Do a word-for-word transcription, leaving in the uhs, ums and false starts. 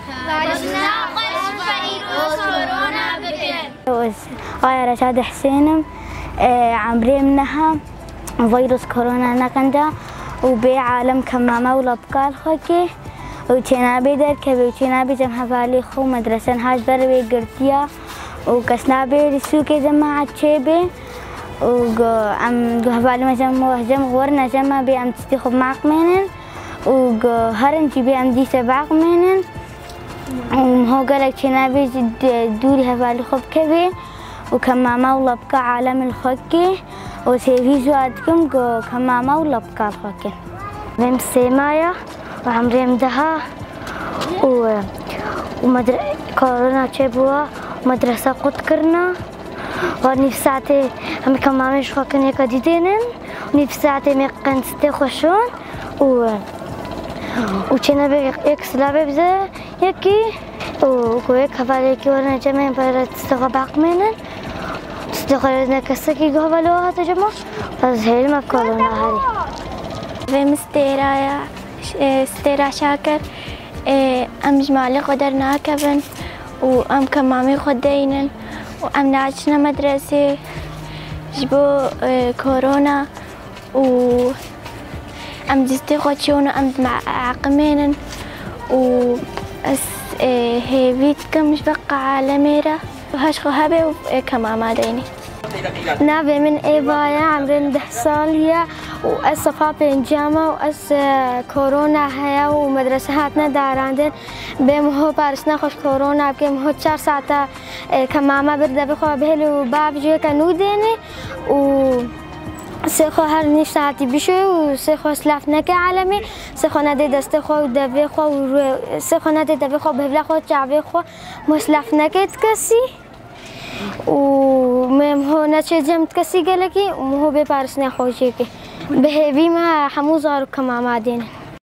Xwarinê xwe ji vîrus korona bikin. Ez Aya Reşad Husên im. E, emrê min neha vîrus korona neqenda û bê alem kemame û lapkal xwe kê û çênabê derkeve û çênabê cem hevalê xwe û medresen ha ji ber wê girtiya û kes nabê li sûkê cemaet çêbê û gu-, em gu hevalê me cem, cem xwe werine cem me bê em tiştê xwe bimeqmênin û gu herin jî bê em dîse biaqmênin. Û miho gelek çênabê ji d-, dûrî hevalî xwe bikevê û kemama û lapika alem li xwe kê û sêvî ji wan dikim ku kemama û lapika li xwe kê. Vê min sêma ya û emrê min deha û, û medre-, korona çêbûwa û medresa qut kirina. Û nîv saetê em kemamê ji xwe kin yeka dî dênin. Nîv saetê me qend stê xwe şon û, û çênabê yek silavê bize yekî û ku yek hevalê yekî werine cem me pere tistê xwe biaqmênin. Tistê xwe ne kesekî ku hevalê we hate cema, ez hêlim ev korona herî. Vê min stêra ya, e, stêra şakir, e, em ji malê xwe dernakevin û em kemamê xwe deynin û em naçine medresê ji bo, e, korona. û em distê xwe çiyon û em dimeqimênin û ez, e, hêvî dikim ji ber alemê re heş xwe hebe û, e, kemama deynê. Navê min Êva ye, emrê min deh sal ye û ez sefa pêncem e û ez, e, korona heye û medrese hatine darandin. Bê miho paristina xwe ji korona bike, miho çar saeta, e, kemama bir devê xwe bihêl û bavê jê ke nû dênê û Sê xwe her nîv saetî bişo û sê xwe silav neke alemê, sê xwe nedê destê xwe û devê xwe û rû-, sê xwe nedê devê xwe, bihêvla xwe, çavê xwe, me silav neke ti kesî û me miho neçê cem ti kesî gelekî û miho bê paristina xwe jê ke. Bi hêvî me hemû zarok kemama dênin.